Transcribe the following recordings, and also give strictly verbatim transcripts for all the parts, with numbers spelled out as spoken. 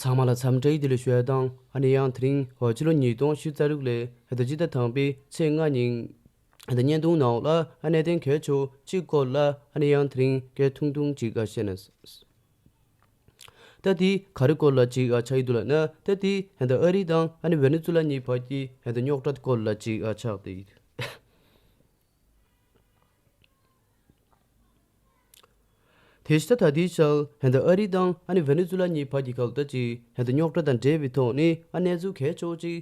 ཚང་མ་ལ་འཚམས་འདྲི་བདེ་ལེགས་ཞུ་ཡ་དང་། ཨ་ནི་ཡང་དེ་རིང་ཕྱི་ལོ་ཉིས་སྟོང་ཉི་ཤུ་རྩ་དྲུག་ལོའི་ཕྱི་ཟླ་དང་པོའི་ཚེས་ལྔ་ཉིན་བརྙན་ཐུང་ནང་ལ་གནད་དོན་གལ་ཆེ་བ་གཅིག་སྐོར་ལ། ཨ་ནི་ཡང་དེ་རིང་སྐད་ཐུང་ཐུང་ཅིག་བཤད་ན། ད་དེ་ག་རེ་སྐོར་ལ་ཅིག་ཆགས་ཀྱི་འདུག་ལབ་ན། ད་དེ་ཨ་རི་དང་ཨ་ནི་ཝེ་ནེ་ཛུ་ལ་གཉིས་བར་གྱི་རྙོག་དྲ་སྐོར་ལ་ཅིག་ཆགས་ཏེ། དེ་བཞིན་ད་ལྟའི་ཆར་ཧན་ད་ཨ་རི་དང་ཨ་ནི་ཝེ་ནེ་ཛུ་ལ་གཉིས་བར་གྱི་ག་ལ་ད་ཅིག་ཧན་ད་རྙོག་དྲ་དང་འབྲེལ་བའི་ཐོག་ནས་ཨ་གནས་ཚུལ་གལ་ཆེ་བོ་ཅིག་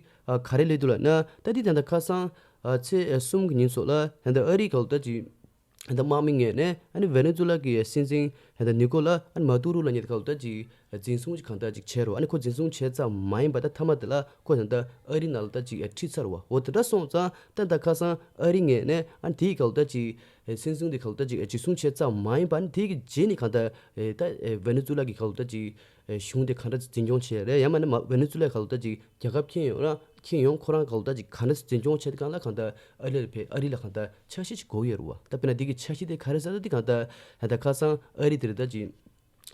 ག་རེ་སླེབས་འདུག་ལབ་ན། ད་དེ་ད་ལྟ་ཁ་སང་ཚེས་གསུམ་གྱི་ཉིན་སོགས་ལ་ཧན་ད་ཨ་རི་ག་ལ་ད་ཅིག་ཧན་ད་དམག་མི་ངོས་ནས་ཨ་ནི་ཝེ་ནེ་ཛུ་ལ་གི་སྲིད་འཛིན་ཧན་ད་ནི་ཀོ་ལ་ཨ་ནི་མ་ཏུ་རུ་ལབ་མཁན་དེ་ག་ལ་ད་ཅིག་འཛིན་བཟུང་ཅིག་གང་ལྟར་ཅིག་བྱས་རེད་བ། ཨ་ནི་ཁོ་འཛིན་བཟུང་བྱས་ཙམ་མ་ཡིན་པ། ད་མཐའ་མ་དེ་ལ་ཁོ་ད་ལྟ་ཨ་རི་ནང་ལ་ད་ཅིག་ཁྲིད་ཚར་བ། འོ་དེ་འདྲ་སོང་ཙང་ད་ད་ཁ་སང་ཨ་རི་ངོས་ནས་ཨ་ནི་དེའི་ག་ལ་ད་ཅིག་སྲིད་འཛིན་དེ་ག་ལ་ད་ཅིག་འཛིན་བཟུང་བྱས་ཙམ་མ་ཡིན་པ། ཨ་ནི་དེ་གི་རྗེས་ནས་གང་ལྟར་ད་ཝེ་ནེ་ཛུ་ལ་གི་ག་ལ་ད་ཅིག་གཞུང་དེ་ག་འདྲ་འཛིན་སྐྱོང་བྱས་རེད། ཡང་མིན་ན་མ་ཝེ་ནེ་ཛུ་ལ་ག་ལ་ད་ཅིག་རྒྱལ་ཁབ་ཁྱོན་ཡོངས་རང་ཁྱོན་ཡོངས་ཁོ་རང་ག་ལ་ད་ཅིག་ག་འདྲ་འཛིན་སྐྱོང་བྱས་དེ་གང་ལ་གང་ལྟར་ཨ་རི་ལ་ཕེ་ཨ་རི་ལ་གང་ལྟར་འཆར་གཞི་ཅིག་དགོས་ཀྱི་ཡོད་རེད་བ། ད་དཔེར་ན་འདི་གི་འཆར་གཞི་དེ་ག་རེ་ཟེར་ན། འདི་གང་ལྟར་ད་ཁ་སང་ཨ་རི་དེ་རེད་ད་ཅིག་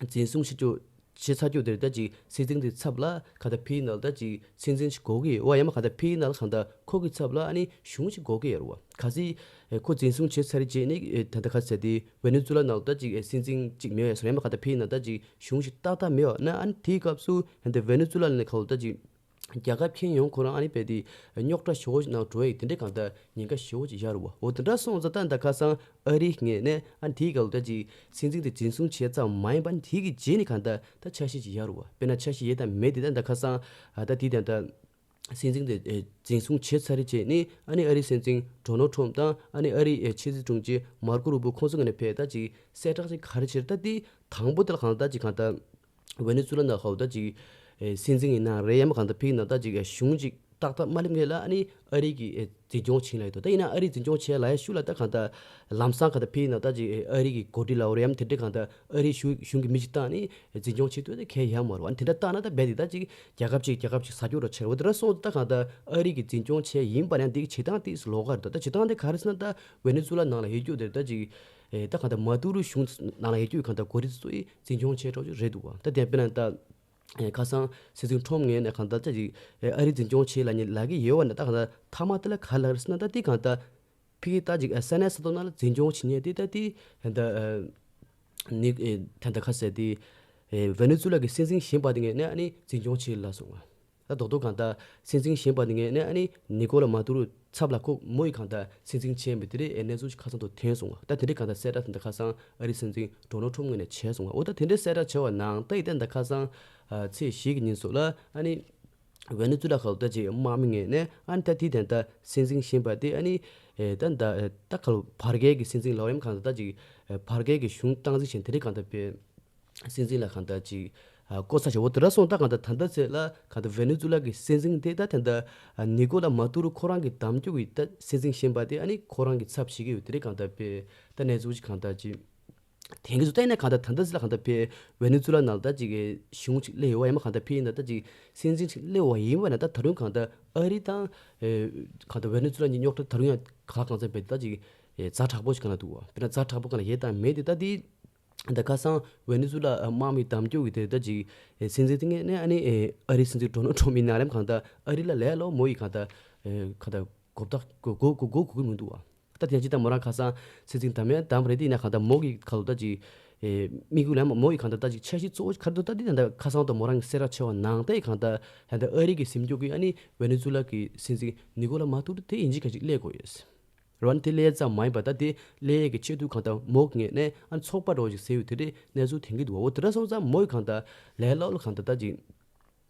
འཛིན་བཟུང་བྱེད་རྒྱུ་བྱེད་ཚར་རྒྱུ་དེ་རེད་ད་ཅིག་སྲིད་འཛིན་དེ་ཚབ་ལ་གང་ལྟར་ཕེའི་ནང་ལ་ད་ཅིག་སྲིད་འཛིན་ཅིག་དགོས་ཀྱི་ཡོད་བ། ཡང་མིན་གང་ལྟར་ཕེའི་ནང་ལ་གང་ལྟར་ཁོ་གི་ཚབ་ལ་ཨ་ནི་གཞུང་ཅིག་དགོས་ཀྱི་ཡོད་རེད་བ། གལ་སྲིད་ཁོ་འཛིན་བཟུང་བྱས་ཚར་རྗེས་ནས་ད་ལྟ་ག་ཟེར་དེ་ཝེ་ནེ་ཛུ་ལ་ནང་ལ་ད་ཅིག་སྲིད་འཛིན་ཅིག་མེད་ཡ་སོང་། ཡང་མིན་གང་ལྟར་ཕེའི་ནང་ལ་ད་ཅིག་གཞུང་ཞིག་ཏག་ཏག་མེད་པ་ན། ཨ་ནི་དེའི་སྐབས་སུ་ཧན་ད་ཝེ་ནེ་ཛུ་ལ་ནས་ག་ལ་ད་ཅིག་རྒྱལ་ཁབ་ཁྱོན་ཡོངས་ཁོ་རང་ཨ་ནི་རྦད་དེ་རྙོག་དྲ་ཞེ་པོ་ཅིག་ནང་འགྲོ་ཡི་དེ་འདྲའི་གང་ལྟར་ཉེན་ཁ་ཞེ་པོ་ཅིག་ཡོད་རེད་བ། འོ་དེ་འདྲ་སོང་ཙང་ད་ད་ཁ་སང་ཨ་རིའི་ངོས་ནས་ཨ་ནི་དེའི་ག་ལ་ད་ཅིག་སྲིད་འཛིན་དེ་འཛིན་བཟུང་བྱས་ཙམ་མ་ཡིན་པ། ཨ་ནི་དེའི་གི་རྗེས་ནས་གང་ལྟར་ད་འཆར་གཞི་ཅིག་ཡོད་རེད་བ། དཔེར་ན་འཆར་གཞི་ཡོད་དང་མེད་དེ་ད་ད་ཁ་སང་ཨ་ད་དེ་ད་ད་སྲིད་འཛིན་དེ་འཛིན་བཟུང་བྱས་ཚར་རྗེས་ནས་ཨ་ནི་ཨ་རིའི་སྲིད་འཛིན་ཌོ་ནལ་ཊམ་དང་ཨ་ནི་ཨ་རིའི་ཕྱི་སྲིད་དྲུང་ཆེ་མར་ཀོ་རུ་བྷིའོ་ཁོང་ཚོ་ངོས་ནས་ཕེ་ད་ཅིག་གསལ་བསྒྲགས་ཅིག་ག་རེ་བྱས་རེད། ད་དེ་དང་པོ་དེ་ལ་གང་ལྟར་ད་ཅིག་གང་ལྟར་ཝེ་ནེ་ཛུ་ལ་ནང་ཧོ་ད་ཅིག་ཨེ་སྲིད་འཛིན་ཡིན་ན་རེད། ཡང་མིན་གང་ལྟར་ཕེའི་ནང་ད་ཅིག་ཨེ་གཞུང་ཅིག་ཏག་ཏག་མ་སླེབས་སྔོན་ལ་ཨ་ནི་ཨ་རི་གི་ཨེ་འཛིན་སྐྱོང་བྱིན་ལ་ཡོད་དོ། ད་ཡིན་ན་ཨ་རི་འཛིན་སྐྱོང་བྱས་ལ་ཡ་ཤུལ་ལ་ད་གང་ལྟར་ལམ་སང་གང་ལྟར་ཕེའི་ནང་ད་ཅིག་ཨེ་ཨ་རི་གི་འགོ་ཁྲིད་ལ་འོ་རེད། ཡང་དེ་འདྲ་གང་ལྟར་ཨ་རི་གཞུང་གཞུང་གི་མི་ཅིག་བཏང་ནས་འཛིན་སྐྱོང་བྱེད་དུས་ད་གལ་ཡང་མ་རེད་བ། ཨ་ནི་དེ་འདྲ་བཏང་ན་ད་རྦད་དེ་ད་ཅིག་རྒྱལ་ཁབ་ཅིག་རྒྱལ་ཁབ་ཅིག་ཟ་རྒྱུ་ར་ཆེ་རེད། འོ་དེ་འདྲ་སོང་ཙང་ད་གང་ལྟར་ཨ་རི་གི་འཛིན་སྐྱོང་བྱས་ཡིན་པ་ཡང་འདི་གི་བྱེད་སྟངས་དེ་ལོགས་ཀ་རེད་དོ། ད་བྱེད་སྟངས་དེ་ག་རེ་ཟེར་ན། ད་ཝེ་ནེ་ཛུ་ལ་ནང་ལ་ཡོད་རྒྱུ་དེ་ད་ཅིག་ཨེ་ད་གང་ལྟར་མ་ཏུ་རུ་གཞུང་ནང་ལ་ཡོད་རྒྱུ་གང་ལྟར་འགོ་ཁྲིད་ཚོ་ཡིས་འཛིན་སྐྱོང་བྱས་འགྲོ་རྒྱུ་རེད་འདུག་བ། ད་དེ་དཔེར་ན་ད་ཨེ་ཁ་སང་སྲིད་འཛིན་ཊམ་ངོས་ནས་གང་ལྟར་ད་ཅིག་ཨེ་ཨ་རི་འཛིན་སྐྱོང་བྱེད་ལབ་མཁན་ལབ་ཀྱི་ཡོད་པ་ན། ད་གང་ལྟར་མཐའ་མ་དེ་ལ་ག་རེ་ལབ་རེད་ཟེར་ན། ད་དེ་གང་ལྟར་ཕ་གི་ད་ཅིག་ཨེ་ས་གནས་ས་ཐོག་ནང་ལ་འཛིན་སྐྱོང་བྱེད་མཁན་དེ་ད་དེ་ད་ཨེ་ནི་ཨེ་ད་ད་ག་ཟེར་དེ་ཨེ་ཝེ་ནེ་ཛུ་ལ་གི་སྲིད་འཛིན་གཞོན་པ་དེ་ངོས་ནས་ཨ་ནི་འཛིན་སྐྱོང་བྱེད་ལབ་སོང་བ། ད་རྡོག་རྡོག་གང་ལྟར་སྲིད་འཛིན་གཞོན་པ་དེ་ངོས་ནས་ཨ་ནི་ནི་ཀོ་ལ་མ་ཏུ་རུ་ཚབ་ལ་ཁོ་མོ་ཡིས་གང་ལྟར་སྲིད་འཛིན་བྱས་མི་དེ་རེད། ཨེ་གནས་ཚུལ་ཞིག་ཁ་སང་དུ་ཐོན་སོང་བ། ད་དེ་འདྲའི་གང་ལྟར་གསལ་བསྒྲགས་དེ་འདྲ་ཁ་སང་ཨ་རིའི་སྲིད་འཛིན་ཌོ་ནལ་ཊམ་ངོས་ནས་བྱས་སོང་བ། འོ་ད་དེ་འདྲའི་གསལ་བསྒྲགས་བྱས་པ་ནང་ད་ཡིན་ད་ད་ཁ་སང་ཨ་ཚེས་བཞི་གི་ཉིན་སོགས་ལ་ཨ་ནི་ཝེ་ནེ་ཛུ་ལ་ཁ་ལ་ད་ཅིག་དམག་མི་ངོས་ནས་ཨ་ནི་ད་དེ་དེ་འདྲ་སྲིད་འཛིན་གཞོན་པ་དེ་ཨ་ནི་ཨེ་ད་ད་ད་ཁ་ལ་བར་བརྒལ་གྱི་སྲིད་འཛིན་ལ་འོ་ཡང་གང་ལྟར་ད་ཅིག་ཨེ་བར་བརྒལ་གྱི་གཞུང་སྟངས་འཛིན་བྱས་དེ་འདྲའི་གང་ལྟར་དཔེ། སྲིད་འཛིན་ལ་གང་ལྟར་ཅིག་ཨ་བསྐོ་ས་བྱས། འོ་དེ་འདྲ་སོང་ད་གང་ལྟར་ད་ལྟ་ཚེ་ལ་གང་ལྟར་ཝེ་ནེ་ཛུ་ལ་གི་སྲིད་འཛིན་དེ་ད་དེ་འདྲ་ཨ་ནི་ཀོ་ལ་མ་ཏུ་རུ་ཁོ་རང་གི་གདམ་རྒྱུ་གི་ད་སྲིད་འཛིན་གཞོན་པ་དེ་ཨ་ནི་ཁོ་རང་གི་ཚབ་བྱེད་ཀྱི་ཡོད། དེ་འདྲའི་གང་ལྟར་དཔེ་ད་གནས་ཚུལ་ཅིག་གང་ལྟར་ཅིག་དེང་གི་ཚོ་ལྟས་ན་གང་ལྟར་ད་ལྟ་ཚེ་ལ་གང་ལྟར་དཔེ་ཝེ་ནེ་ཛུ་ལ་ནང་ལ་ད་ཅིག་གི་གཞུང་ཅིག་སླེབས་ཡོད་པ་ཡང་མ་གང་ལྟར་དཔེ་ཡིན་ན་ད་ཅིག་སྲིད་འཛིན་ཅིག་སླེབས་པ་ཡིན་པ་ན། ད་ད་རུང་གང་ལྟར་ཨ་རི་དང་ཨེ་གང་ལྟར་ཝེ་ནེ་ཛུ་ལ་གཉིས་རྙོག་དྲ་ད་རུང་ཡང་གང་ལ་གང་འཚམ་དཔེ་ད་ཅིག་ཨེ་ཛ་དྲག་པོ་ཞིག་གང་ལ་འདུག་བ། དཔེར་ན་ཛ་དྲག་པོ་གང་ལ་ཡོད་དང་མེད་དེ་ད་དེ། ད་ཁ་སང་ཝེ་ནེ་ཛུ་ལ་དམག་མི་གདམ་རྒྱུ་གི་དེ་ད་ཅིག་ཨེ་སྲིད་འཛིན་དེ་ངས་ནས་ཨ་ནི་ཨེ་ཨ་རིའི་སྲིད་འཛིན་ཌོ་ནལ་ཊམ་ཡིན་ན་རེམ་གང་ལྟར་ཨ་རི་ལ་ལས་ལོ་མོ་ཡིས་གང་ལྟར་ཨེ་གང་ལྟར་མགོ་བཏགས་མགོ་མགོ་མགོ་མགོ་གུག་གི་མི་འདུག་བ། ད་དེ་ཅི་ད་མོ་རང་ཁ་སང་སྲིད་འཛིན་གདམ་ཡ་གདམ་རེད། དེ་ཡིན་ན་གང་ལྟར་མོ་གི་ཁ་ལོ་ད་ཅིག་ཨེ་དམིགས་ཡུལ་ལ་མོ་ཡིས་གང་ལྟར་ད་ཅིག་འཆར་གཞི་གཙོ་བོ་ག་རེ་འདུག་ད་དེ་ད་ཁ་སང་ད་མོ་རང་གི་གསལ་བསྒྲགས་བྱས་པ་ནང་ད་ཡིས་གང་ལྟར་ད་ལྟ་ཨ་རི་གི་ཟིན་རྒྱུ་གི་ཨ་ནི་ཝེ་ནེ་ཛུ་ལ་གི་སྲིད་འཛིན་ནི་ཀོ་ལ་མ་ཏུ་རུ་དེ་ཡིན་གཅིག་ག་གཅིག་སླེབས་དགོས་ཡོད། རོན་དེ་ལས་ཙམ་མ་ཡིན་པ་ད་དེ་ལས་ཀྱི་ཆེད་དུ་གང་ལྟར་མོ་ངོས་ནས་ཨ་ཚོགས་པ་འགྲོ་ཞིག་ཟེར་ཡོད་དེ་འདྲའི་གནས་ཚུལ་ཐོན་གྱི་འདུག་བ། འོ་དེ་འདྲ་སོང་ཙང་མོ་ཡི་གང་ལྟར་ལས་སླ་པོ་ལ་གང་ལྟར་ད་ཅིག་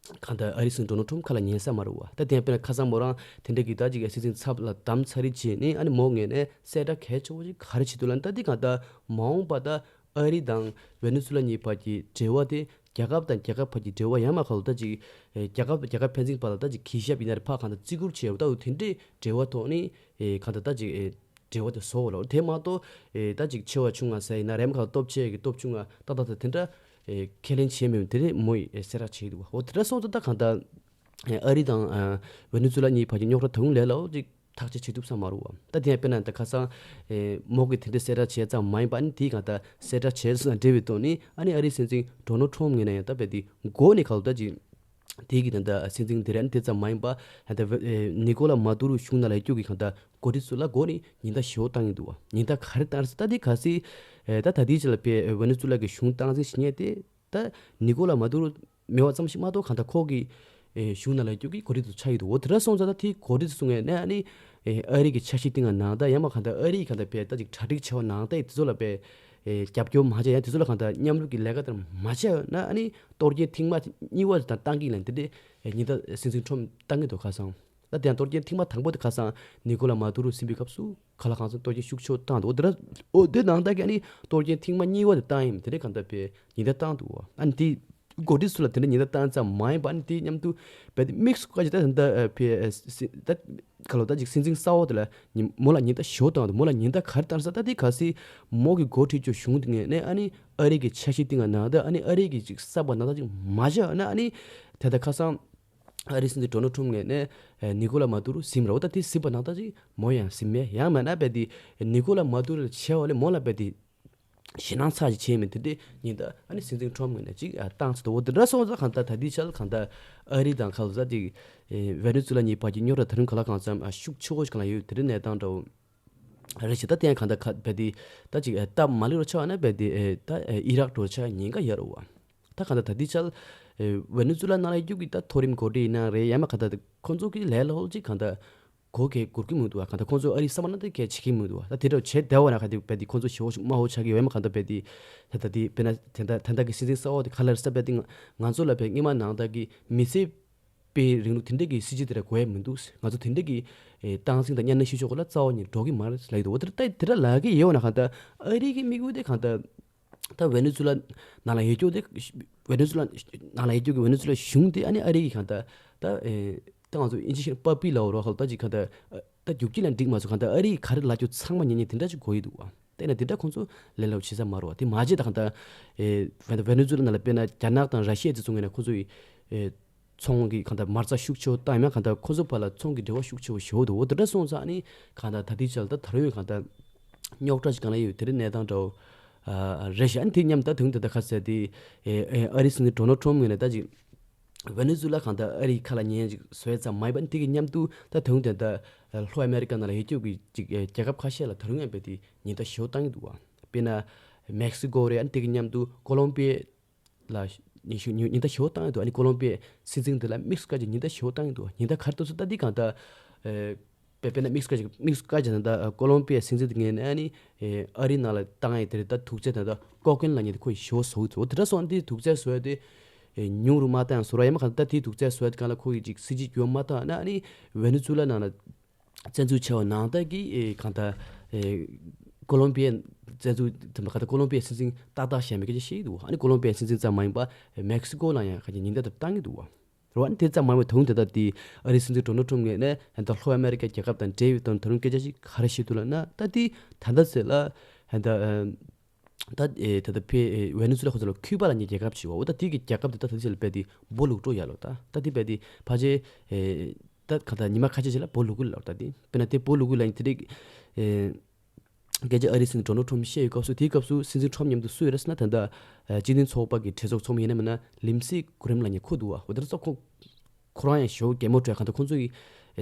གང་ལྟར་ཨ་རི་སྲིད་འཛིན་ཌོ་ནལ་ཊམ་ཁ་ལ་ཉན་ས་མ་རེད་བ། ད་དེ་ཡང་དཔེར་ན་ཁ་སང་མོ་རང་དེ་འདྲ་གི་ད་ཅིག་སྲིད་འཛིན་ཚབ་ལ་བདམས་ཚར་རེ་བྱས་ནས་ཨ་ནི་མོ་ངོས་ནས་གསལ་བསྒྲགས་གལ་ཆེ་བོ་ཞིག་ག་རེ་བྱེད་འདུག་ལབ་ན། ད་དེ་གང་ལྟར་མ་འོངས་པ་ད་ཨ་རི་དང་ཝེ་ནེ་ཛུ་ལ་གཉིས་བར་གྱི་འབྲེལ་བ་དེ་རྒྱལ་ཁབ་དང་རྒྱལ་ཁབ་བར་གྱི་འབྲེལ་བ་ཡང་མ་གང་ལ་ད་ཅིག་ཨེ་རྒྱལ་ཁབ་དང་རྒྱལ་ཁབ་ཕན་ཚུན་བར་ལ་ད་ཅིག་གུས་ཞབས་ཡིན་ན་རེད། ཕ་གང་ལྟར་བརྩི་བཀུར་བྱས་ཡོད། ད་འོ་དེ་འདྲའི་འབྲེལ་བ་ཐོག་ནས་ཨེ་གང་ལྟར་ད་ཅིག་ཨེ་འབྲེལ་བ་དེ་བཟོ་བ་ལ། དེ་མ་གཏོགས་ཨེ་ད་ཅིག་ཆེ་བ་ཆུང་བ་ཟེར་ཡིན་ན་རེམ་གང་སྟོབས་ཆེ་གི་སྟོབས་ཆུང་བ་ཏག་ཏག་ཏག་དེ་འདྲ་ཨེ་ཁས་ལེན་བྱས་མེད་པ་དེ་རེད་མོ་ཡིས་ཨེ་གསལ་བསྒྲགས་བྱས་འདུག་བ། འོ་དེ་འདྲ་སོང་ཙང་ད་གང་ལྟར་ཨེ་ཨ་རི་དང་ཨ་ཝེ་ནེ་ཛུ་ལ་གཉིས་བར་གྱི་རྙོག་དྲ་ད་དུང་ལས་སླ་པོ་ཅིག་ཐག་གཅོད་བྱེད་ཐུབ་ས་མ་རེད་བ། ད་དེ་ཡང་དཔེར་ན་ད་ཁ་སང་ཨེ་མོ་གིས་དེ་འདྲ་གསལ་བསྒྲགས་བྱས་ཙམ་མ་ཡིན་པ། ཨ་ནི་དེའི་གང་ལྟར་གསལ་བསྒྲགས་བྱས་སོང་ན་འབྲེལ་བའི་ཐོག་ནས་ཨ་ནི་ཨ་རིའི་སྲིད་འཛིན་ཌོ་ནལ་ཊམ་ངོས་ནས་ཡང་ད་རྦད་དེ་མགོ་ནས་གང་ལ་ད་ཅིག་ དེ་གི་ད་ལྟ་སྲིད་འཛིན་དེ་རེད། ཨ་ནི་དེ་ཙམ་མ་ཡིན་པ་ད་ལྟ་ནི་ཀོ་ལ་མ་དུ་རུ་གཞུང་ནང་ལ་ཡོད་རྒྱུ་གི་གང་ལྟར་འགོ་ཁྲིད་ཚོ་ལ་འགོ་ནས་ཉེན་བརྡ་ཞེ་པོ་བཏང་གི་འདུག་བ། ཉེན་བརྡ་ག་རེ་བཏང་རེད་ཟེར་ད་དེ་གལ་སྲིད་ད་ད་ལྟའི་ཆ་ལ་པའི་ཝེ་ནེ་ཛུ་ལ་གི་གཞུང་སྟངས་འཛིན་བྱེད་མཁན་དེ་ད་ནི་ཀོ་ལ་མ་དུ་རུ་མེད་པ་ཙམ་ཞིག་མ་གཏོགས་གང་ལྟར་ཁོ་གི་གཞུང་ནང་ལ་ཡོད་རྒྱུ་གི་འགོ་ཁྲིད་ཚོ་ཆགས་ཀྱི་འདུག་འོ་དེ་འདྲ་སོང་ཙང་ད་དེ་འགོ་ཁྲིད་ཚོ་ངས་ནས་ཨ་ནི་ཨ་རི་གི་འཆར་གཞི་སྟེང་ལ་ནང་ད་ཡང་མ་གང་ལྟར་ཨ་རི་གང་ལྟར་པའི་ད་ཅིག་གྲ་སྒྲིག་བྱས་པ་ནང་ད་དེ་ཚོ་ལ་པའི་རྒྱབ་སྐྱོར་མ་བྱས་ཡང་དེ་ཚོ་ལ་གང་ལྟར་མཉམ་རུབ་ཀྱི་ལས་ཀ་དེ་མ་བྱས་ན་ཨ་ནི་གཏོར་སྐྱོན་ཐེངས་མ་གཉིས་པ་དང་བཏང་གི་ལན་དེ་འདྲས་ཉེན་བརྡ་སྲིད་འཛིན་ཁྲོམ་བཏང་གི་འདུག་ཁ་སང་། ད་དེ་ཡང་གཏོར་སྐྱོན་ཐེངས་མ་དང་པོ་དེ་ཁ་སང་ནི་ཀོ་ལ་མ་དུ་རུ་ཟིན་པའི་སྐབས་སུ་ག་ལ་གང་འཚམ་གཏོར་སྐྱོན་ཤུགས་ཆེ་བཏང་འདུག་འོ་དེ་འདྲ་འོ་དེ་ནང་ལྟར་གྱི་ཨ་ནི་གཏོར་སྐྱོན་ཐེངས་མ་གཉིས་པ་དེ་བཏང་ཡིན་དེ་འདྲས་གང་ལྟར་པའི་ཉེན་བརྡ་བཏང་འདུག་ཨ་ནི་དེ་འགོ་ཁྲིད་ཚོ་ལ་དེ་འདྲ་ཉེན་བརྡ་བཏང་ཙམ་མ་ཡིན་པ་ཨ་ནི་དེ་མཉམ་དུ་རྦད་དེ་དམིགས་སུ་བཀར་གྱི་ད་ད་ལྟ་ཕེ་ད་ག་ལོ་ད་ཅིག་སྲིད་འཛིན་གསར་པ་དེ་ལ་ཉི་མོ་ལ་ཉེན་བརྡ་ཞོ་བཏང་འདུག་མོ་ལ་ཉེན་བརྡ་ག་རེ་བཏང་ས་ད་དེ་གལ་སྲིད་མོ་གི་འགོ་ཁྲིད་ཚོ་གཞུང་དེ་ངས་ནས་ཨ་ནི་ཨ་རི་གི་འཆར་གཞི་སྟེང་ལ་ནང་ད་ཨ་ནི་ཨ་རི་གི་ཅིག་གསར་པ་ནང་ད་ཅིག་མ་བཞག་ན་ཨ་ནི་དེ་ད་ཁ་སང་ཨ་རི་སྲིད་འཛིན་ཌོ་ནལ་ཊམ་ངོས་ནས་ནི་ཀོ་ལ་མ་དུ་རུ་ཟིན་རོ། ད་དེ་ཟིན་པ་ནང་ད་ཅིག་མོ་ཡང་ཟིན་མེད། ཡང་མིན་ན་རྦད་དེ་ནི་ཀོ་ལ་མ་དུ་རུ་ལ་བྱས་པ་ལས་མོ་ལ་རྦད་དེ་ཞེད་སྣང་ཚ་ཞིག་བྱས་མེད། དེ་འདྲས་ཉིན་ད་ཨ་ནི་སྲིད་འཛིན་ཁྲོམ་ངོས་ནས་ཅིག་བཏང་ཚུལ་འདུག་འོ་དེ་འདྲ་སོང་ཙང་གང་ལྟར་ད་ལྟའི་ཆར་གང་ལྟར་ཨ་རི་དང་ག་ལ་ད་ཅིག་ཝེ་ནེ་ཛུ་ལ་གཉིས་བར་གྱི་རྙོག་དྲ་ད་རུང་ག་ལ་གང་འཚམ་ཤུགས་ཆེ་བོ་ཞིག་གང་ལ་ཡོད། དེ་འདྲའི་གནས་སྟངས་འདྲ་བོ་རེད་ཤག་ད་དེ་ཡང་གང་ལྟར་ག་རྦད་དེ་ད་ཅིག་སྟབས་མ་ལེགས་པ་ཆགས་ན་རྦད་དེ་ད་ཨི་རག་འགྲོ་ཆགས་ཉེན་ཁ་ཡོད་རེད་བ། ད་གང་ལྟར་ད་ལྟའི་ཆར་ཝེ་ནེ་ཛུ་ལ་ནང་ལ་ཡོད་རྒྱུ་གི་ད་མཐོ་རིམ་འགོ་ཁྲིད་ཡིན་ན་རེད། ཡང་མ་གང་ལྟར་ཁོང་ཚོ་གི་ལས་སླ་པོ་ཅིག་གང་ལྟར་གོ་གེ་གུར་གི་མི་འདུག་བ། གང་ལྟར་ཁོང་ཚོ་ཨ་རིའི་ས་མ་ན་དེ་གས་བྱེད་ཀྱི་མི་འདུག་བ། ད་དེ་འདྲ་བྱེད་བདེ་བ་ན་ག་དེ་རྦད་དེ་ཁོང་ཚོ་ཞེ་པོ་ཞིག་དམའ་བོ་ཆགས་ཀྱི་ཡོད། ཡང་མ་གང་ལྟར་རྦད་དེ་ད་ལྟ་དེ་དཔེར་ན་དེ་འདྲ་ད་ལྟ་གི་སྲིད་འཛིན་གསར་པ་དེ་ག་ལ་རེད་ས་རྦད་དེ་ང་ང་ཚོ་ལ་རྦད་སྔོན་མ་ནང་ལྟར་གི་མི་སེར་པའི་རིང་ལུགས་དེ་འདྲ་གི་སྲིད་ཇུས་དེ་འདྲ་དགོས་ཡ་མི་འདུག་ང་ཚོ་དེ་འདྲ་གི་ཨེ་སྟངས་འཛིན་དང་གཉའ་གནོན་ཞུ་ཕྱོགས་ལ་རྩ་བ་ནས་འགྲོ་གི་མ་རེད་ལབ་ཀྱི་འདུག་འོ་དེ་ལྟ་དེ་འདྲ་ལབ་ཀྱི་ཡོད་ན་གང་ལྟར་ཨ་རི་གི་དམིགས་ཡུལ་དེ་གང་ལྟར་ད་ཝེ་ནེ་ཛུ་ལ་ནང་ལ་ཡོད་རྒྱུ་དེ་ཝེ་ནེ་ཛུ་ལ་ནང་ལ་ཡོད་རྒྱུ་གི་ཝེ་ནེ་ཛུ་ལ་གཞུང་དེ་ཨ་ནི་ཨ་རི་གི་གང་ལྟར་ད་ཨེ་ད་ང་ཚོ་ཨིན་ཇི་ཞིག་པ་པི་ལ་འོ་རོགས་ཧལ་ད་ཅིག་གང་ལྟར་ཨ་ད་རྒྱུག་ཁྱི་ལ་འགྲིག་མ་སོང་། གང་ལྟར་ཨ་རི་གི་ག་རེ་ལབ་རྒྱུ་ཚང་མ་ཉན་ཉན་དེ་འདྲ་ཅིག་དགོས་ཀྱི་འདུག་བ། དེ་ན་དེ་འདྲ་ཁོང་ཚོ་ལས་སླ་པོ་བྱེད་ས་མ་རེད་བ། དེ་མ་བྱས་ད་གང་ལྟར་ཨེ་ཝེ་ཝེ་ནེ་ཛུ་ལ་ནང་ལ་དཔེར་ན་རྒྱ་ནག་དང་ར་ཤི་ཡ་དེ་ཚོ་ངོས་ནས་ཁོང་ཚོ་ཡི་ཨེ་ཚོང་གི་གང་ལྟར་མ་རྩ་ཤུགས་ཆེ་བོ་བཏང་ཡོད་མ། གང་ལྟར་ཁོ་ཚོ་བར་ལ་ཚོང་གི་འབྲེལ་བ་ཤུགས་ཆེ་བོ་ཞེ་པོ་འདུག་འོ་དེ་འདྲ་སོང་ཙང་ཨ་ནི་གང་ལྟར་ད་ལྟའི་ཆར་ད་ད་རུང་ཡང་གང་ལྟར་རྙོག་དྲ་ཞིག་གང་ལ་ཡོད་དེ་འདྲའི་གནས་སྟངས་འདྲ་བོ་ཨ་རེད་ཤག་ཨ་ནི་དེ་མཉམ་ད་དུང་དེ་ད་ག་ཟེར་དེ་ཨེ་ཨེ་ཨ་རི་སྲིད་འཛིན་ཌོ་ནལ་ཊམ་ངོས་ནས་ད་ཅིག་ཝེ་ནེ་ཛུ་ལ་གང་ལྟར་ཨ་རིའི་ཁ་ལ་ཉན་ཡ་ཅིག་བཟོས་ཙམ་མ་ཡིན་པ་ཨ་ནི་དེ་གི་མཉམ་དུ་ད་དུང་དེ་ད་ལྷོ་ཨ་མེ་རི་ཀ་ནང་ལ་ཡོད་རྒྱུ་གི་ཅིག་ཨེ་རྒྱལ་ཁབ་ཁ་ཤས་ལ་ད་རུང་ཡང་རྦད་དེ་ཉེན་བརྡ་ཞེ་པོ་བཏང་གི་འདུག་བ། དཔེར་ན་མེག་སི་ཀོ་རེད། ཨ་ནི་དེ་གི་མཉམ་དུ་ཀོ་ལོམ་པི་ཡ་ལ་ཉེན་ཞུ་ཉེན་ཉེན་བརྡ་ཞེ་པོ་བཏང་ཡོད་འདུག་ཨ་ནི་ཀོ་ལོམ་པི་ཡའི་སྲིད་འཛིན་དེ་ལ་དམིགས་སུ་བཀར་གྱི་ཉེན་བརྡ་ཞེ་པོ་བཏང་ཡོད་འདུག་ཉེན་བརྡ་ག་རེ་བཏང་སོང་ད་འདི་གང་ལྟར་ཨེ་དཔེ་དཔེར་ན་དམིགས་སུ་བཀར་གྱི་དམིགས་སུ་བཀར་གྱི་ད་ལྟ་ཀོ་ལོམ་པི་ཡའི་སྲིད་འཛིན་དེ་ངོས་ནས་ཨ་ནི་ཨེ་ཨ་རིའི་ནང་ལ་བཏང་ཡས་དེ་རེད། ད་དུག་རྫས་དེ་ད་ལྟ་ཀོ་ཀེན་ལབ་མཁན་དེ་ཁོ་ཡིས་ཞེ་པོ་བཟོ་གི་འདུག་འོ་དེ་འདྲ་སོང་ཨ་ནི་དེ་དུག་རྫས་བཟོ་ཡས་དེ་ཨེ་ཉུང་རུ་མ་བཏང་ཡང་བཟོ་ར་ཡ་མ་གང་ལྟར་དེ་དུག་རྫས་བཟོ་ཡས་དེ་གང་ལ་ཁོ་ཡིས་ཅིག་སྲིད་ཇུས་འགྱུར་བ་མ་བཏང་ན་ཨ་ནི་ཝེ་ནེ་ཛུ་ལ་ནང་ལ་བཙན་འཛུལ་བྱས་པ་ནང་ལྟར་གྱི་ཨེ་གང་ལྟར་ཨེ་ཀོ་ལོམ་པི་ཡའི་བཙན་འཛུལ་དེ་མ་གང་ལྟར་ཀོ་ལོམ་པི་ཡའི་སྲིད་འཛིན་ཏག་ཏག་བཞག་མེད་སྐད་ཆ་བཤད་ཀྱི་འདུག་ཨ་ནི་ཀོ་ལོམ་པི་ཡའི་སྲིད་འཛིན་ཙམ་མ་ཡིན་པར་མེག་སི་ཀོ་ལ་ཡང་ག་ཅིག་ཉེན་བརྡ་དེ་བཏང་གི་འདུག་བ། རེད་བ། ཨ་ནི་དེ་ཙམ་མ་ཡིན་པར་ད་རུང་དེ་ལྟར་དེ་ཨ་རིའི་སྲིད་འཛིན་ཌོ་ནལ་ཊམ་ངོས་ནས་ད་ལྷོ་ཨ་མེ་རི་ཀའི་རྒྱལ་ཁབ་དང་འབྲེལ་ཡོད་དང་ད་རུང་སྐད་ཆ་ཞིག་ག་རེ་བཤད་འདུག་ལབ་ན། ད་དེ་ད་ལྟ་ཟེར་ལ་ད་ད་ཨེ་ད་ལྟ་ཕེ་ཨེ་ཝེ་ནེ་ཛུ་ལ་ཁོ་ཚོ་ལ་ཁྱུ་པ་ལབ་མཁན་རྒྱལ་ཁབ་ཅིག་ཡོད་བ། འོ་ད་དེ་གི་རྒྱལ་ཁབ་དེ་ད་ད་ལྟའི་ཆར་ལ་རྦད་དེ་སྦོ་ལུག་འགྲོ་ཡ་ལོ། ད་ད་དེ་རྦད་དེ་ཕལ་ཆེར་ཨེ་ད་ག་ད་ཉི་མ་ཁ་ཤས་ཤིག་ལ་སྦོ་ལུག་གི་ལབ། ད་དེ་དཔེར་ན་དེ་སྦོ་ལུག་གི་ལབ་མཁན་དེ་རིགས་ཨེ་སྐད་ཆ་ཨ་རིའི་སྲིད་འཛིན་ཌོ་ནལ་ཊམ་བཤད་ཡོད་སྐབས་སུ། དེའི་སྐབས་སུ་སྲིད་འཛིན་ཊམ་མཉམ་དུ་སུ་ཡོད་རེད་ཟེར་ན། ད་ལྟ་སྤྱི་མཐུན་ཚོགས་པ་གི་གྲོས་ཚོགས་ཚོགས་མི་ཡིན་ན་མིན་ན་ལིན་སི་གྷི་རེམ་ལབ་མཁན་ཁོ་འདུག་བ། འོ་དེ་ཚོ་ཁོ་ཁོ་རང་ཡང་ཞེ་པོ་གད་མོ་བྲོ་ཡ། གང་ལྟར་ཁོང་ཚོ་ཡི་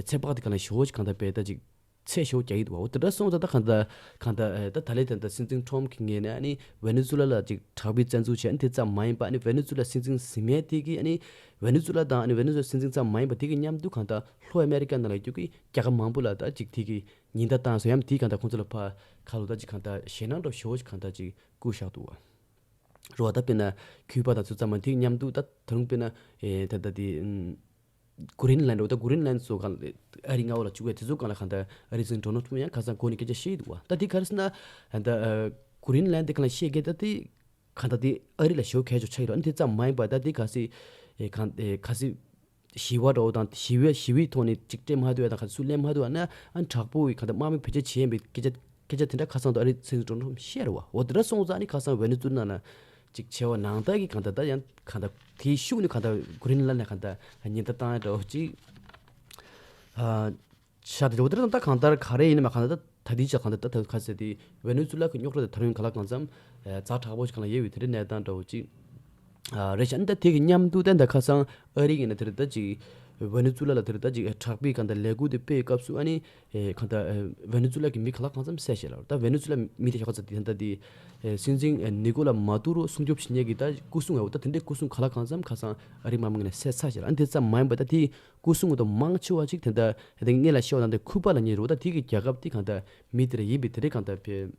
ཚེ་དཔག་དེ་གང་ལ་ཞེ་པོ་ཅིག་གང་ལྟར་དཔེ་ད་ཅིག་ཚད་ཞེ་པོ་རྒྱག་གི་འདུག་བ། འོ་དེ་འདྲ་སོང་ཙང་ད་གང་ལྟར་གང་ལྟར་ད་ད་ལས་ད་ལྟ་སྲིད་འཛིན་ཊམ་གྱི་ངོས་ནས་ཨ་ནི་ཝེ་ནེ་ཛུ་ལ་ལ་ཅིག་དྲག་པོའི་བཙན་འཛུལ་བྱས། ཨ་ནི་དེ་ཙམ་མ་ཡིན་པ་ཨ་ནི་ཝེ་ནེ་ཛུ་ལ་སྲིད་འཛིན་ཟིན་མཁན་དེ་གིས་ཨ་ནི་ཝེ་ནེ་ཛུ་ལ་དང་ཨ་ནི་ཝེ་ནེ་ཛུ་ལ་སྲིད་འཛིན་ཙམ་མ་ཡིན་པ་དེ་གི་མཉམ་དུ་གང་ལྟར་ལྷོ་ཨ་མེ་རི་ཀ་ནང་ལ་ཡོད་རྒྱུ་གི་རྒྱལ་ཁབ་མང་པོ་ལ་ད་ཅིག་དེ་གི་ཉེན་བརྡ་བཏང་སོང་། ཡང་དེའི་གང་ལྟར་ཁོང་ཚོ་ལ་ཕར་ཁ་ལོ་ད་ཅིག་གང་ལྟར་ཞེད་སྣང་འདྲ་ཞེ་པོ་ཅིག་གང་ལྟར་ཅིག་བསྐུལ་བཞག་འདུག་བ། རེད་བ། ད་དཔེར་ན་ཁྱུ་པ་དང་ཚོ་ཙམ་མ་དེ་མཉམ་དུ་ད་ད་རུང་དཔེར་ན་ཨེ་ད་ད་དེ་ཨུམ་གྷི་རིན་ལན་ཌི། འོ་ད་གྷི་རིན་ལན་ཌི་ཚོ་གང་ཨ་རིའི་མངའ་འོག་ལ་བཅུག་པའི་དེ་ཚོ་གང་ལ་གང་ལྟར་ཨ་རིའི་སྲིད་འཛིན་ཌོ་ནལ་ཊམ་ཡང་ཁ་སང་གོ་ནས་སྐད་ཆ་བཤད་འདུག་བ། ད་དེ་ག་རེ་ཟེར་ན་ད་ཨ་གྷི་རིན་ལན་ཌི་གང་ལ་བཤད་སྐད་ད་དེ་གང་ལྟར་དེ་ཨ་རི་ལ་ཞེ་པོ་གལ་ཆེ་ཆགས་ཡོད་རེད། ཨ་ནི་དེ་ཙམ་མ་ཡིན་པར་ད་དེ་གལ་སྲིད་ཨེ་གང་ཨེ་གལ་སྲིད་ཞི་བ་འདྲ་བོ་དང་ཞི་བའི་ཞི་བའི་ཐོག་ནས་ཅིག་སྤྲད་མ་ཐུབ་ཡ་དང་ག་ཚོད་ལེན་མ་ཐུབ་ཡ་ན་ཨ་ནི་དྲག་པོ་ཡི་ག་ད་དམག་མི་བེད་སྤྱོད་བྱེད་ཡིན་པའི་སྐད་ཆ་སྐད་ཆ་དེ་འདྲ་ཁ་སང་དུ་ཨ་རི་སྲིད་འཛིན་ཌོ་ནལ་ཊམ་བཤད་རེད་བ། འོ་དེ་འདྲ་སོང་ཙང་ཨ་ནི་ཁ་སང་ཝེ་ནེ་ཛུ་ལ་ནང་ཅིག་བྱས་པ་ནང་ལྟར་གྱི་གང་ལྟར་ད་ཡང་གང་ལྟར་དེའི་ཤུགས་ནི་གང་ལྟར་གྷི་རིན་ལན་ཌི་ལ་གང་ལྟར་ཉེན་བརྡ་བཏང་ཡ་འདྲ་བོ་ཅིག་ཨ་ཤར་དེ་འོ་དེ་འདྲ་ད་གང་ལྟར་ག་རེ་ཡིན་ནའི་མ་གང་ལྟར་ད་ད་ལྟའི་ཆ་གང་ལྟར་ད་ད་ག་ཟེར་དེ་ཝེ་ནེ་ཛུ་ལ་གི་རྙོག་དྲ་དེ་ད་རུང་ག་ལ་གང་འཚམ་ཛ་དྲག་པོ་ཞིག་གང་ལ་ཡོད་པའི་དེ་འདྲའི་གནས་སྟངས་འདྲ་བོ་ཅིག་ ཨ་རེད་ཤག་ཨ་ནི་ད་དེ་གི་མཉམ་དུ་ད་ད་ཁ་སང་ཨ་རི་གི་ནས་དེར་ད་ཅིག་ཝེ་ནེ་ཛུ་ལ་ལ་དེར་ད་ཅིག་དྲག་པོའི་གང་ལྟར་ལས་འགུལ་དེ་སྤེལ་སྐབས་སུ་ཨ་ནི་ཨེ་གང་ལྟར་ཨེ་ཝེ་ནེ་ཛུ་ལ་གི་མི་ག་ལ་གང་འཚམ་བསད་ཤག་ལ། ད་ཝེ་ནེ་ཛུ་ལ་མི་དེ་ཞོག་ཚ་དེ་ད་དེ་ཨེ་སྲིད་འཛིན་ཨེ་ནི་ཀོ་ལ་མ་ཏུ་རོ་སྲུང་སྐྱོབ་བྱེད་མཁན་གི་ད་སྐུ་སྲུང་ཨེ་འོ་ད་དེ་འདྲའི་སྐུ་སྲུང་ག་ལ་གང་འཚམ་ཁ་སང་ཨ་རི་དམག་མི་གི་ནས་བསད་ཚར་ཤག་ཨ་ནི་དེ་ཙམ་མ་ཡིན་པ་ད་དེ་སྐུ་སྲུང་འོ་ད་མང་ཆེ་བ་ཅིག་དེ་ད་དེ་སྔོན་ལ་བཤད་པ་ད་དེ་ཁུ་པ་ལབ་མཁན་རེད་འོ། ད་དེ་གི་རྒྱལ་ཁབ་དེ་གང་ལྟར་མི་དེ་ར་ཡིན་པའི་དེ་འདྲའི་གང་ལྟར་བས།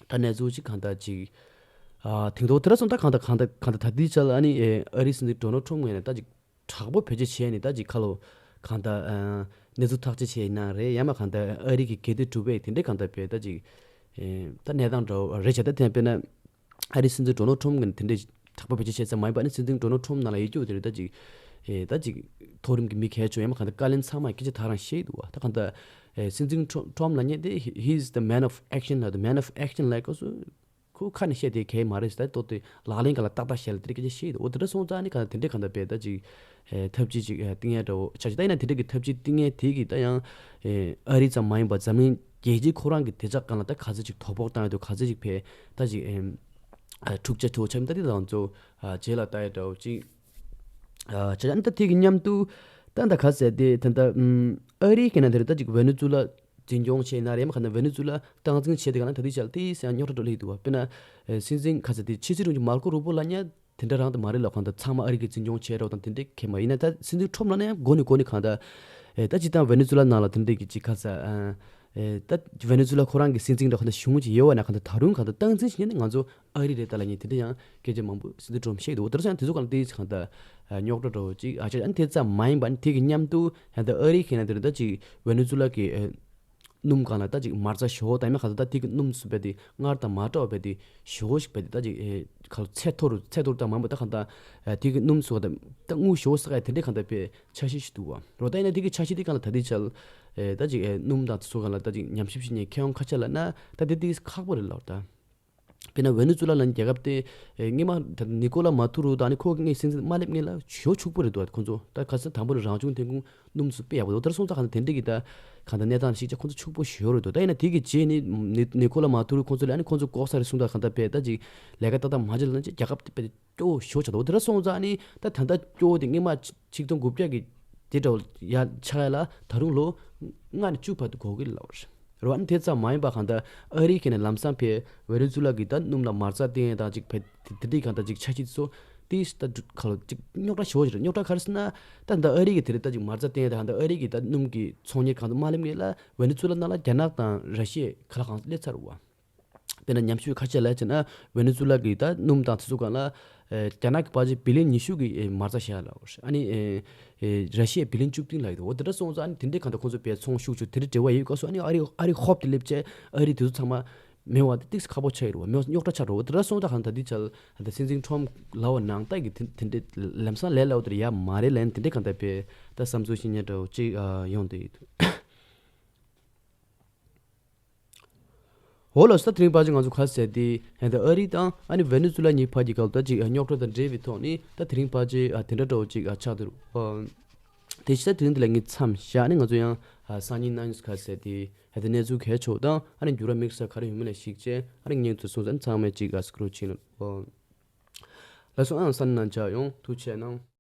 ད་གནས་ཚུལ་ཅིག་གང་ལྟར་ཅིག་ཨ་དེང་ཐོག་དེ་ར་སོང་ད་གང་ལྟར་གང་ལྟར་གང་ལྟར་ད་ལྟའི་ཆ་ལ་ཨ་ནི་ཨེ་ཨ་རིའི་སྲིད་འཛིན་ཌོ་ནལ་ཊམ་ངོས་ནས་ད་ཅིག་དྲག་པོ་བེད་སྤྱོད་བྱས་ནས་ད་ཅིག་ཁ་ལོ་གང་ལྟར་ཨ་གནས་ཚུལ་ཐག་གཅོད་བྱས་ཡིན་ན་རེད། ཡང་མ་གང་ལྟར་ཨ་རི་གི་འགལ་འདུ་གྲུབ་པས་དེ་འདྲའི་གང་ལྟར་བས་ད་ཅིག་ཨེ་ད་གནས་སྟངས་འདྲ་བོ་རེད་བྱས། ད་དེ་དཔེར་ན་ཨ་རིའི་སྲིད་འཛིན་ཌོ་ནལ་ཊམ་ངོས་ནས་དེ་འདྲའི་དྲག་པོ་བེད་སྤྱོད་བྱས་ཙམ་མ་ཡིན་པ་ཨ་ནི་སྲིད་འཛིན་ཌོ་ནལ་ཊམ་ནང་ལ་ཡོད་རྒྱུ་དེ་རེད། ད་ཅིག་ཨེ་ད་ཅིག་མཐོ་རིམ་གྱི་མི་གལ་ཆེ་ཡང་མ་གང་ལྟར་བཀའ་བློན་ཚང་མ་སྐད་ཆ་ཐག་རང་བཤད་འདུག་བ། ད་གང་ལྟར་ཨེ་སྲིད་འཛིན་ཊམ་ཊམ་ལབ་མཁན་དེ he is the man of action ལབ། the man of action ལབ་སྐབས་སུ་ཁོ་ཁ་ནས་བཤད་དེ་གལ་མ་རེད་ཟེར། ད་ཏོག་དེ་ལག་ལེན་ག་ལ་ཏག་ཏག་བཤད་ལ་དེ་འདྲ་སྐད་ཆ་བཤད་འདུག་འོ་དེ་འདྲ་སོང་ཙང་ནི་གང་ལྟར་དེ་འདྲའི་གང་ལྟར་བས་ད་ཅིག་ཨེ་འཐབ་ཇུས་ཅིག་ཨེ་བཏིང་ཡ་འདྲ་བོ་ཆགས་ཅིག་ད་ཡིན་ན་དེ་འདྲ་གི་འཐབ་ཇུས་བཏིང་ཡ་དེ་གི་ད་ཡང་ཨེ་ཨ་རི་ཙམ་མ་ཡིན་པ་འཛམ་གླིང་རྒྱལ་སྤྱི་ཁོ་རང་གི་བདེ་འཇགས་སྒང་ལ་ད་ག་ཚོད་ཅིག་དོ་ཕོག་བཏང་ཡ་འདུག་ག་ཚོད་ཅིག་བས་ད་ཅིག་ཨེ་ཨ་འཁྲུག་ཆ་དེ་བོ་ཆགས་མི་ད་དེ་དང་ཚོ་ཨ་རྗེས་ལ་ལྟ་ཡ་འདྲ་བོ་ཅིག་ཨ་བྱས་ཙང་ད་དེ་གི་མཉམ་དུ་ད་ད་ག་ཟེར་དེ་ད་ད་ཨམ་ཨ་རི་གི་ནང་དེར་ད་ཅིག་ཝེ་ནེ་ཛུ་ལ་འཛིན་སྐྱོང་བྱས་ན་རེད། མ་ག་ན་ཝེ་ནེ་ཛུ་ལ་སྟངས་འཛིན་བྱས་དེ་ག་ན་ད་དེ་ཆ་ལ་དེ་སང་རྙོག་དྲ་འགྲོ་ལེ་འདུག་བ། དཔེར་ན་ཨེ་སྲིད་འཛིན་ག་ཟེར་དེ་ཕྱི་སྲིད་དྲུང་ཆེ་མར་ཀོ་རུ་པོ་ལ་ཉ་དེ་འདྲ་རང་དུ་མ་རེད་ལ། གང་ལྟར་ཚང་མ་ཨ་རི་གི་འཛིན་སྐྱོང་བྱས་རོགས་དང་དེ་འདྲ་གལ་མ་ཡིན་ན། ད་སྲིད་འཛིན་ཁྲོམ་ལ་ན་ཡང་འགོ་ནས་འགོ་ནས་གང་ལྟར་ཨེ་ད་ཅི་ད་ཝེ་ནེ་ཛུ་ལ་ནང་ལ་དེ་འདྲ་གི་ཅིག་ག་ཟེར་ཨ། ཨེ་ད་ཝེ་ནེ་ཛུ་ལ་ཁོ་རང་གི་སྲིད་འཛིན་འདྲ་གང་ལྟར་བྱུང་གི་ཡོད་བ་ན་གང་ལྟར་ད་རུང་གང་ལྟར་སྟངས་འཛིན་བྱེད་མཁན་ནི་ང་ཚོ་ཨ་རི་རེད་ད་ལབ་མཁན་དེ་འདྲ་ཡང་སྐད་ཆ་མང་པོ་སྲིད་འཛིན་ཁྲོམ་བཤད་འདུག་དེ་ཚོ་ཡང་དེ་ཚོ་གང་ལྟར་དེ་གང་ལྟར་རྙོག་དྲ་འདྲ་བོ་ཅིག་ཨ་ཅག་ཨ་ནི་དེ་ཙམ་མ་ཡིན་པ་ནི་དེ་གི་མཉམ་དུ་ཡང་ད་ཨ་རི་ཁེ་ན་དེ་རེད་ད་ཅིག་ཝེ་ནེ་ཛུ་ལ་གི་ཨེ་སྣུམ་སྒང་ལ་ད་ཅིག་མ་རྩ་ཞོ་དང་མ་གང་ལྟར་ད་དེ་གི་སྣུམ་སུ་བས་དེ་སྔར་དང་མ་འདྲ་བ་བས་དེ་ཞོ་ཞིག་བས་དེ་ད་ཅིག་ཨེ་ག་ལ་ཚད་མཐོ་རུ་ཚད་མཐོ་རུ་དང་མང་པོ་ད་གང་ལྟར་ཨེ་དེ་གི་སྣུམ་སུ་བ་ད་ད་དངུལ་ཞོ་ཟེར་ག་ཡ་དེ་འདྲའི་གང་ལྟར་བས་འཆར་གཞི་ཞིག་འདུག་བ། རོ་ད་ཡིན་ན་དེ་གི་འཆར་གཞི་དེ་གང་ལ་ད་དེ་ཆ་ལ་ཨེ་ད་ཅིག་ཨེ་སྣུམ་དང་དེ་ཚོ་གང་ལ་ད་ཅིག་ཉམས་ཞིབ་བྱེད་མཁན་མཁས་དབང་ཁ་ཤས་ལ་ན་ད་དེ་དེ་ཁག་པོ་རེད་ལབ་ད། དཔེར་ན་ཝེ་ནེ་ཛུ་ལ་ལ་ནི་རྒྱལ་ཁབ་དེ་ཨེ་སྔོན་མ་ད་ནི་ཀོ་ལ་མ་ཐུ་རུ་དང་ནི་ཁོ་གི་སྔོན་སྲིད་འཛིན་མ་སླེབས་སྔོན་ལ་ཞོ་ཕྱུག་པོ་རེད་འདུག་ཁོ་ཚོ་ད་ཁ་སང་དང་པོ་ནས་རང་བྱུང་ཐོན་ཁུངས་སྣུམ་སུ་དཔེ་ཡག་པོ་འདུག་དེར་སོང་ཙང་གང་ལྟར་དེ་འདྲ་གི་ད་གང་ལྟར་གནས་སྟངས་ཤིག་ཅག་ཁོ་ཚོ་ཕྱུག་པོ་ཞོ་རེད་འདུག་ད་ཡིན་ན་དེ་གི་རྗེས་ནི་ནི་ནི་ཀོ་ལ་མ་ཐུ་རུ་ཁོ་ཚོ་ལ་ནི་ཁོ་ཚོ་ལྐོག་ཟ་རེད་གསུངས་ད་གང་ལྟར་བས་ད་ཅིག་ལས་ཀ་ཏག་ཏག་མ་བྱེད་ལ་ན་ཅིག་རྒྱལ་ཁབ་དེ་དཔེ་སྐྱོ་བོ་ཞོ་ཆགས་འདུག་དེར་སོང་ཙང་ནི་ད་ད་ལྟ་སྐྱོ་བོ་དེ་སྔོན་མ་ཆིག་སྟོང་དགུ་བརྒྱ་གི་དེ་འདྲ་བོ་ཡ་ཆགས་ཡ་ལ་ད་རུང་ལོ་ལྔ་ནས་བཅུ་བར་དུ་འགོར་གི་ལབ་རེད། རེད་བ། ཨ་ནི་དེ་ཙམ་མ་ཡིན་པ་གང་ལྟར་ཨ་རི་གི་ནས་ལམ་སང་ཕེ་ཝེ་ནེ་ཛུ་ལ་གི་ད་སྣུམ་ལ་མ་རྩ་བཏང་ཡས་དང་ཅིག་ཕེ་དེ་དེ་གང་ལྟར་ཅིག་འཆར་གཞི་ཚོ་དེ་ད་ཁ་ལོ་ཅིག་རྙོག་དྲ་ཞོ་ཞིག་རེད། རྙོག་དྲ་ག་རེ་ཟེར་ན་ད་ད་ཨ་རི་གི་དེ་རེད་ད་ཅིག་མ་རྩ་བཏང་ཡས་ད་ད་ཨ་རི་གི་ད་སྣུམ་གི་ཚོང་གཉེར་གང་ལྟར་མ་སླེབས་སྔོན་ལ་ཝེ་ནེ་ཛུ་ལ་ནང་ལ་རྒྱ་ནག་དང་ར་ཤི་ཡ་ག་ལ་གང་སླེབས་ཚར་རེད་བ། དཔེར་ན་ཉམས་ཞིབ་ཁ་ཤས་ལ་བྱས་ན་ཝེ་ནེ་ཛུ་ལ་གི་ད་སྣུམ་དང་དེ་ཚོ་སྒང་ལ་ཨེ་རྒྱ་ནག་གི་པར་ཆས་བི་ལིན་ཉི་ཤུ་གི་ཨེ་མ་རྩ་བཞག་ལ། ཨ་ནི་ཨེ་ཨེ་ར་ཤི་ཡ་བི་ལིན་བཅུ་བདུན་ལ་ཡོད་འདུག་འོ་དེ་འདྲ་སོང་ཙང་ཨ་ནི་དེ་འདྲའི་གང་ལྟར་ཁོང་ཚོ་བས་ཚོང་ཤུགས་ཆུ་དེ་འདྲའི་འབྲེལ་བ་ཡོད་སྐབས་སུ་ཨ་ནི་ཨ་རི་ཨ་རི་ཧོབ་དེ་སླེབས་བྱས་ཨ་རི་དེ་ཚོ་ཚང་མ་མེད་པ་དེ་ཏིག་ཁག་པོ་ཆགས་ཡོད་རེད་བ། མེད་པ་རྙོག་དྲ་ཆགས་འགྲོ་འོ་དེ་འདྲ་སོང་ཙང་གང་ལྟར་འདི་ཆ་ལ་ད་སྲིད་འཛིན་ཁྲོམ་ལབ་པ་ནང་ལྟ་གི་དེ་དེ་འདྲའི་ལམ་སང་ལས་སླ་པོ་དེ་ཡ་མ་རེད་ལན་དེ་འདྲའི་གང་ལྟར་བས་ད་བསམ་ཚུལ་བཤད་མཁན་འདྲ་བོ་ཅིག་ཨ་ཡོང་བསྡད་ཡོད་འདུག་འོ་ལགས་སོ། ད་དེ་རིང་ཕལ་ཆེར་ང་ཚོ་ག་རེ་ཟེར་དེ་ཧན་ད་ཨ་རི་དང་ཨ་ནི་ཝེ་ནེ་ཛུ་ལ་གཉིས་བར་གྱི་སྐབས་ད་ཅིག་རྙོག་དྲ་དང་འབྲེལ་བའི་ཐོག་ནས་ད་དེ་རིང་ཕལ་ཆེར་ཨ་དེ་འདྲ་འདྲ་བོ་ཅིག་ཨ་ཆགས་འདུག་ཨ་དེ་ཕྱི་ད་དེ་རིང་འདི་ལ་ངས་མཚམས་བཞག་ནས་ང་ཚོ་ཡང་ཨ་སང་ཉིན་གནངས་ཉིན་ག་རེ་ཟེར་དེ་ཧན་ད་གནས་ཚུལ་གལ་ཆེ་བ་དང་ཨ་ནི་འགྱུར་བ་དམིགས་བསལ་ག་རེ་ཡོང་མིན་ལ་གཞིགས་བྱས་ཨ་ནི་ངས་ཚོ་སོང་ཙང་ཚང་མས་ཅིག་ཨ་སྐུ་རོགས་བྱེད་ནས་ཨོ་ལགས་སོ། ཨང་སང་ཉིན་ནང་མཇལ་ཡོང་། ཐུགས་རྗེ་གནང་།